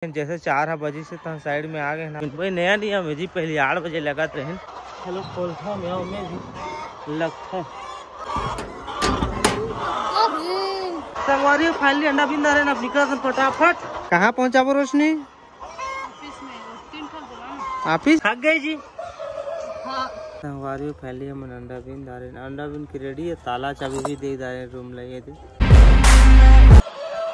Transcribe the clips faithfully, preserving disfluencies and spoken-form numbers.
जैसे चार ह बजे से तहन साइड में आ गए ना। भाई नया नियम है जी, पहले आठ बजे लगत रहे। चलो खोलता मैं, मैं भी लगता। संगवारी हो, finally अंडा बिन डारे ना, निकल फटाफट। कहाँ पहुँचाबो रोशनी? ऑफिस में, तीन ठो बोला ना। ऑफिस थक गई जी। हाँ। संगवारी हो, finally हमन अंडा बिन डारे, अंडा बिन के रेडी है, ताला चाबी भी दे डारे रूम ला, ये दे।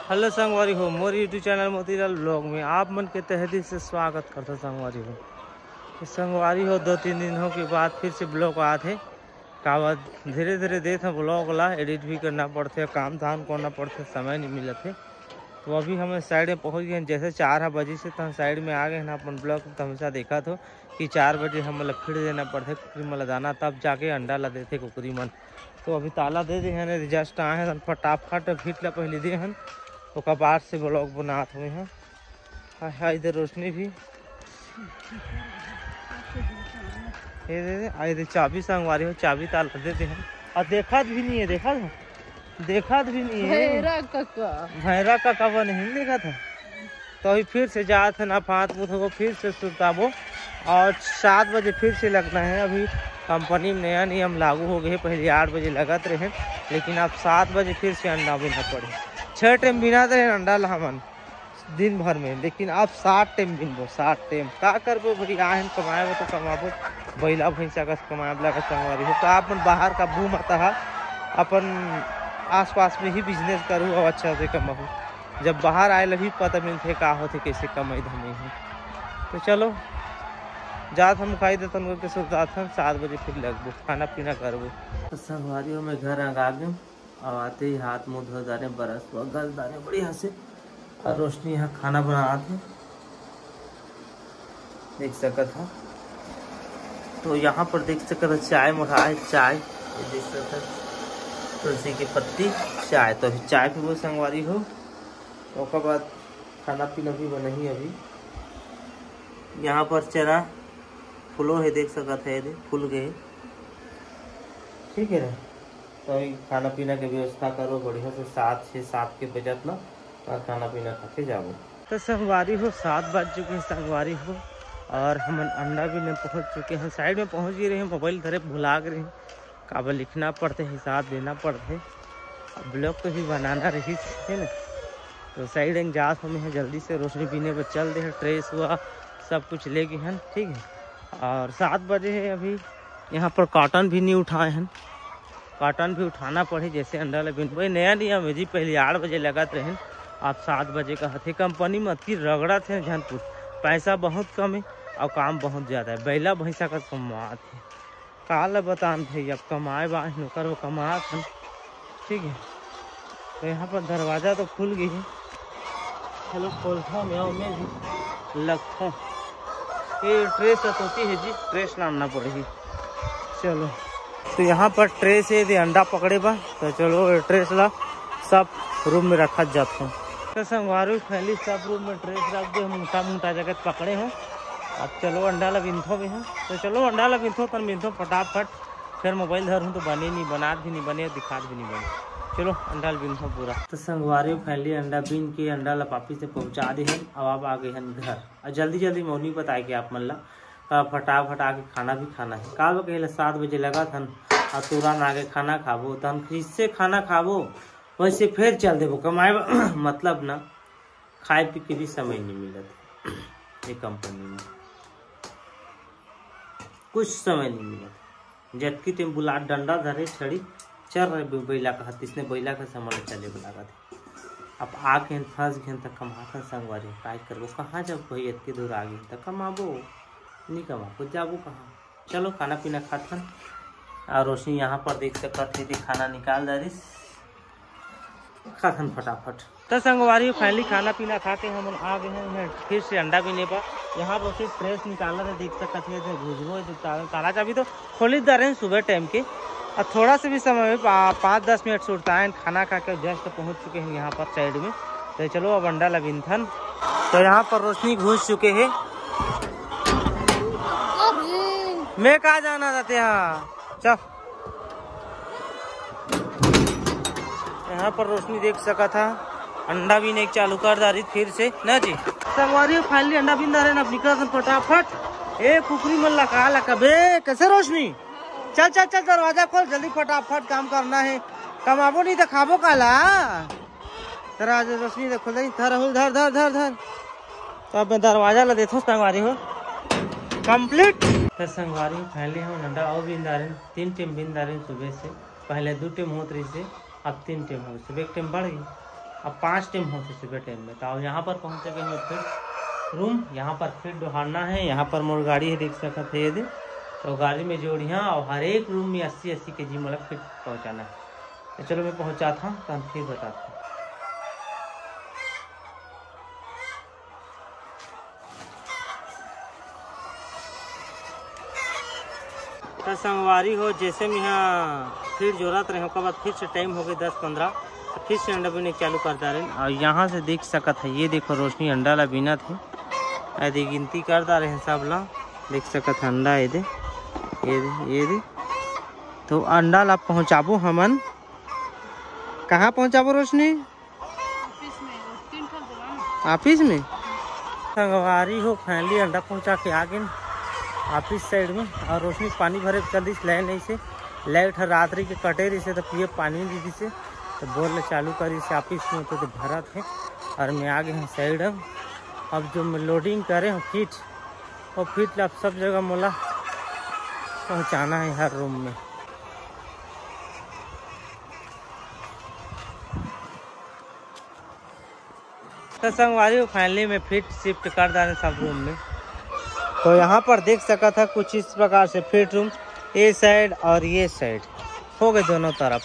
हेलो संगवारी हो, मोर YouTube चैनल मोतीलाल ब्लॉग में आप मन के तहे दिल से स्वागत करता संगवारी हो। तो संगवारी हो, दो तीन दिन हो के बाद फिर से ब्लॉग आत हे। काबर धीरे धीरे देत हे ब्लॉग ला, एडिट भी करना पड़थे, काम धाम करना पड़थे, समय नहीं मिलत हे। तो अभी हमन साइड में पहुँच गए, जैसे चार ह बजे से तो हम साइड में आ गए हैं अपन ब्लॉग। तो हमेशा देखा थो कि चार बजे हमन ला फीड देना पड़थे कुकरी मन ला दाना, तब जाके अंडा ला देथे कुकरी मन। तो अभी ताला दे दे हन, जस्ट आए हन, फटाफट फीड ला पहले दे हन, ओकर बाद से ब्लॉग बनात हुए हैं। हाय हाय, इधर रोशनी भी। ये दे दे, आ, ये दे चाबी संगवारी हो, चाबी ताला दे दे हन। और देखत भी नहीं है, देखत हो? देखत भी नहीं है। भैरा कका। भैरा कका बने ही नहीं देखत है। तो अभी फिर से जात है ना, फात पुत को फिर से सुताबो और सात बजे फिर से लगना है। अभी कंपनी में नया नियम लागू हो गए, पहले आठ बजे लगत रहे, लेकिन अब सात बजे फिर से अंडा बिना पड़े। छः टाइम बिना दे अंडा ला हमन दिन भर में, लेकिन अब सात टाइम बिनबो, सात टाइम। का करबो भाई, आहन कमाए बर तो कमाबो, बैला भैंसा कस कमाए बर लगा संगवारी हो। तो आप मन बाहर का भू मत हा, अपन आसपास में ही बिजनेस करू और अच्छा से कमाऊ। जब बाहर आए ल भी पता मिलथे का होथे, कैसे कमाई धमाई हे। तो चलो, जात हम खाई देथन करके सुरताथन, सात बजे फिर लगबो, खाना पीना करबो। तो संगवारी हो, मैं घर आ गए और आते ही हाथ मुंह धो डारे, ब्रश हुआ, गल डारे बढ़िया से। और रोशनी यहाँ खाना बनात हे, देख सकत हा। तो यहाँ पर देख सकत हा, चाय मढ़ा है, चाय, ये देख सकत हा, तुलसी की पत्ती, चाय। तो अभी चाय पीबो संगवारी हो, ओकर बाद खाना पीना भी बनही। अभी यहाँ पर चना फुलो है, देख सकत है, ये दे, फूल गए, ठीक है ना। तो अभी खाना पीना के व्यवस्था करो बढ़िया से, सात, छः, सात के बजत ना, और खाना पीना खा के जाबो। तो संगवारी हो, सात बज चुके हैं संगवारी हो, और हमन अंडा बिने पहुँच चुके हैं। साइड में पहुँच गए रहे, मोबाइल धरे भुला गए रहे, काबर लिखना पड़थे, हिसाब देना पड़थे, अब ब्लॉग तो भी बनाना रहिस, है ना। तो साइड एंग जात हम यहाँ जल्दी से रोशनी बिने बर चल दे हैं, ट्रेस हुआ, सब कुछ ले गए हैं, ठीक है। और सात बजे है अभी, यहाँ पर कॉटन भी नहीं उठाए हैं, कॉटन भी उठाना पड़े, जैसे अंडा ला बिन भाई नया नियम है जी, पहले आठ बजे लगत रहे, आप सात बजे का हथे। कंपनी में अति रगड़ा थे झनपुर, पैसा बहुत कम है और काम बहुत ज़्यादा है, बैला भैंसा का कमात है। काला बतान भाई, अब कमाए बा नौकर वो कमात हन, ठीक है। तो यहाँ पर दरवाजा तो खुल गई है, चलो खोलता मैं, मैं भी लगता। ये ट्रेस अतोती है जी, ट्रेस लानना पड़ेगी। चलो, तो यहाँ पर ट्रेस है, दे अंडा पकड़े बा, तो चलो ये ट्रेस ला सब रूम में रखा जाता हूँ। तो संगवारी फैली सब रूम में ट्रेस रख दे, मोटा मोटा जगह पकड़े हो। अब चलो अंडा ला बिनथो भी है, तो चलो अंडा ला बिनथो, तन बिनथो फटाफट। फिर मोबाइल धरूँ तो बने नहीं, बनात भी नहीं बने, दिखात भी नहीं बने। चलो अंडा ला बिनथो पूरा। तो संगवारी फैली अंडा बिन के अंडा ला वापिस से पहुँचा दे हन। अब आप आ गए हन घर, और जल्दी जल्दी मौनी बताए के आप मन ला, अ, फटाफट आके खाना भी खाना है। का बा कहेला सात बजे लगत हन, और तुरंत आके खाना खाबो, तहन किससे खाना खाबो, वैसे फिर चल देबो कमाए बर। मतलब ना, खाए पी के भी समय नहीं मिलत है ये कंपनी में, कुछ समय नहीं मिलत। जतकी टेम बुला डंडा धरे छड़ी चल रहे बे-, बैला का हाथ, इसने बैला का समझ चले लागत है। अब आके फंस गए त कमाथन संगवारी, काय करबो, कहाँ जब कोई इतनी दूर आ गए त कमाबो, नहीं कमाबो, जाबो कहाँ। चलो खाना पीना खाथन। और रोशनी यहाँ पर देख सकत है कि खाना निकाल डारिस, खाथन फटाफट। तो संगवारी फाइनली खाना पीना खा के हम आ गए हैं यहाँ फिर से अंडा बिने पर। यहाँ पर सिर्फ ट्रेस निकाला था, देख सकत है जो घुसबो है, जो ताला, ताला चाबी तो खोली दे रहे हैं सुबह टाइम के। और थोड़ा सा भी समय में पा-, पाँच दस मिनट सुरता है, खाना खा के जस्ट पहुँच चुके हैं यहाँ पर साइड में। तो चलो अब अंडा ला बिनथन। तो यहाँ पर रोशनी घुस चुके हैं। मैं कहाँ जाना रहते हैं, चल। यहाँ पर रोशनी देख सकत हा, अंडा बिने के चालू कर डारी फिर से ना जी। संगवारी हो, finally अंडा बिन डारेन, अब निकलत हन फटाफट। ए कुकरी मन ला का ला कबे, कैसे रोशनी? चल चल चल, दरवाजा खोल जल्दी, फटाफट काम करना है, कमाबो नहीं तो खाबो काला। दरवाजा रोशनी दे खोल दे, धर राहुल, धर धर धर धर। तो अब मैं दरवाजा ला देथों संगवारी हो, complete। तो संगवारी हो, finally हम अंडा अउ बिन डारेन, तीन time बिन डारेन सुबह से। पहले दू time होत रहिस हे, अब तीन time हो, सुबह के time बढ़ गई, अब पाँच time होत हे सुबह time में। तो अब यहाँ पर पहुँच गए हैं फिर room, यहाँ पर feed डोहारना है। यहाँ पर मोर गाड़ी है, देख सकत है ये दे, तो गाड़ी में जोड़िया और हर एक room में अस्सी अस्सी केजी मोला feed पहुँचाना है। तो चलो मैं पहुँचाता हूँ, तो हम फिर बताता हूँ। तो संगवारी हो, जैसे मैं यहाँ feed जोरत रहे, ओकर बाद फिर से time हो गए दस पंद्रह, तो फिर से अंडा बीने चालू कर डारेन। और यहाँ से देख सकत है, ये देखो रोशनी अंडा ला बीनत है। यदि गिनती कर डारे हैं सब ला, देख सकत है अंडा ये दे, ये दे, ये दे। तो अंडा ला पहुँचाबो हमन, कहाँ पहुँचाबो रोशनी? ऑफिस में, तीन ठन दुकान। ऑफिस में? संगवारी हो, finally अंडा पहुंचा के आ गए ऑफिस side में। और रोशनी पानी भरे चल दिस, लाइन नहीं से, लाइट हर रात्रि के कटे रही से, तो पिए पानी नहीं दिसे, तो बोर ले चालू करी से ऑफिस में, तो, तो भरत है। और मैं आ गए हैं side अब। अब जो मैं loading करे हूँ feed, वो feed ला अब सब जगह मोला पहुँचाना है हर room में। तो संगवारी हो, finally मैं feed shift कर डारे सब room में। तो यहाँ पर देख सकत है कुछ इस प्रकार से feed room, ये side और ये side हो गए दोनों तरफ।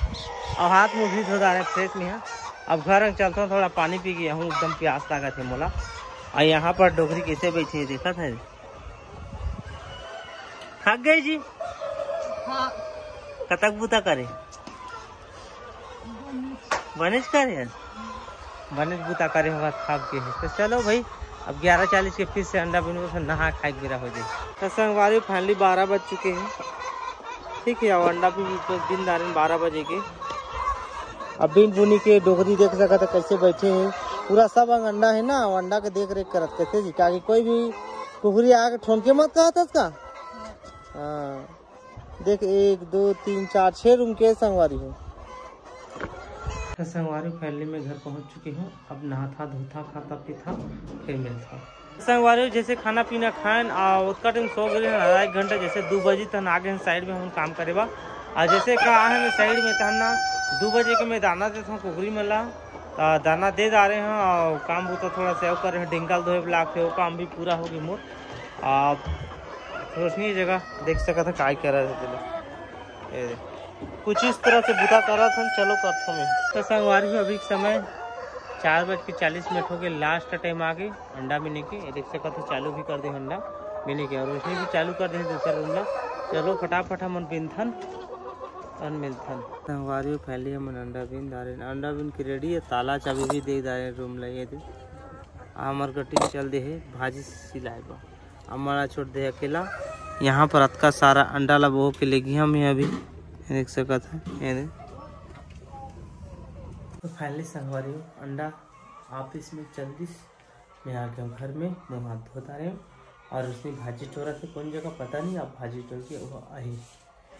और हाथ मुंह भी धो डारे fresh में है। अब घर में चलता हूँ, थोड़ा पानी पी के हूँ, एकदम प्यास लागत है मोला। और यहाँ पर डोकरी कैसे बैठी है, देखत है, थक गई जी। हाँ। कतक बुता करे? बनेच करे है। बनेच बुता करे होगा, थक गए है। तो चलो भाई, अब ग्यारह चालीस के फिर से अंडा बिनबो, फिर नहा खाए के बेरा हो जाए। तो संगवारी, finally बारह बज चुके हैं, ठीक है। और अंडा भी बिन डारेन बारह बजे के। अब बिन बुनी के डोकरी देख सकत है कैसे बैठे हैं, पूरा सब अंग अंडा है ना, वो अंडा के देख रेख करत कैसे जी, काकि कोई भी कुकरी आके ठोन के मत कहत हस का? हाँ, देख, एक, दो, तीन, चार, छह room के संगवारी हो। तो संगवारी, finally मैं घर पहुंच चुके हूँ। अब नहाथा धोथा, खाता पीथा, फिर मिलता। संगवारी, जैसे खाना पीना खाएन आ ओतका time सो गए हैं, आधा एक घंटा, जैसे दो बजे तक आ गए हैं side में हम काम करे बा। और जैसे का आए हैं side में तहन ना, दो बजे के मैं दाना देता हूँ कुकरी मन ला। आ, दाना दे डारे हैं और काम बुता थोड़ा से और करे हैं, डिंगल धोए ब्लॉक है, वो काम भी पूरा होगी मोर। आप रोशनी जगह देख सकत है काय करत है तेला। ये दे। कुछ इस तरह से बुता करत हन, चलो करथो मैं। तो संगवारी हो, अभी समय चार बज के चालीस मिनट हो गए, last time आ गए अंडा बिने के। ये देख सकत हो, चालू भी कर दे अंडा बिने के और रोशनी भी चालू कर दे दूसरा room ला। चलो फटाफट हमन बिनथन और मिलथन। संगवारी हो, finally हमन अंडा बिन डारे, अंडा बिन के ready है, ताला चाबी भी दे डारे room ला। ये दे, हमर कटिंग चल दे है भाजी सिलाए बर। अम्मा ला छोड़ दे अकेला। यहाँ पर अतका सारा अंडा ला बोह के लेगी हम अभी, देख सकत है। ये दे। तो finally संगवारी हो, अंडा ऑफिस में चल दिस। मैं आ गया घर में, मुँह हाथ धो डारे हूँ। और उसने भाजी टोरा थे कौन जगह पता नहीं, अब भाजी टोर के वो आई।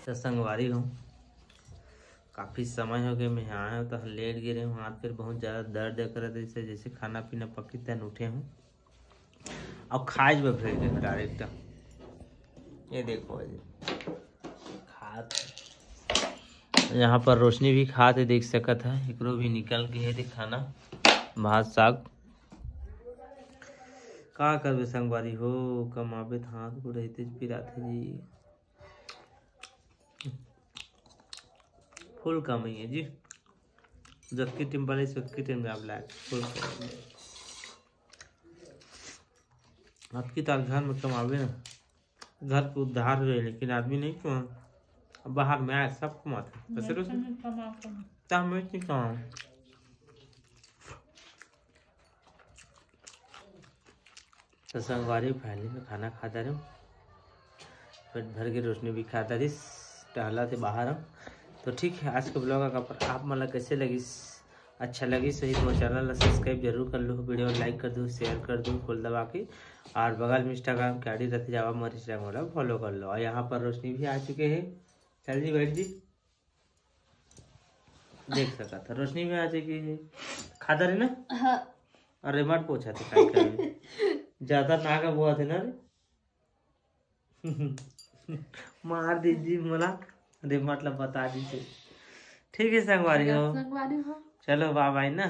तो संगवारी हो, काफ़ी समय हो गए मैं आया हूँ, तो लेट गिरे हूँ, हाथ पैर बहुत ज़्यादा दर्द करत है, जैसे खाना पीना पकी तहन उठे हूँ। अब खाए बर भेज दे direct। ये देखो, ये खात। यहाँ पर रोशनी भी खात है, देख सकत है, एकरो भी निकल के है दे खाना, भात साग। का करबे संगवारी हो, कमाबे त हाथ गोड़ रहितेच पिराथे जी। फुल कमाई है जी, जतकी time बने, सतकी time में आप लायक फुल कमाई है। अतकी तार घर में कमाबे ना, घर के उद्धार रहे, लेकिन आदमी नहीं कमा। अब बाहर में आए, सब कमाते। कैसे मैं रोज? तो नहीं कमा, कमा। ता मैं नहीं कमा। तो संगवारी, finally में खाना खा डारे हूँ। पेट भर के, रोशनी भी खा डारिस, टहला थे बाहर हम। तो ठीक है, आज के vlog अगर आप मन ला कैसे लगिस, अच्छा लगिस होही तो मोर चैनल ला सब्सक्राइब जरूर कर लो, वीडियो लाइक कर दो, शेयर कर दो फुल दबा के। और बगल में इंस्टाग्राम के आईडी रहिथे, जावा मोर इंस्टाग्राम ला फॉलो कर लो। और यहाँ पर रोशनी भी आ चुके हैं। चल जी, बैठ जी। देख सकत ह, रोशनी भी आ चुकी है। खादा रे ना? हाँ। अरे मत पूछा थे, काय करे? ज्यादा नागा बोआ थे ना रे। मार दीजिए मोला। अरे मतलब बता दीजिए। ठीक है संगवारी हो, संगवारी हो। चलो बाय बाय ना।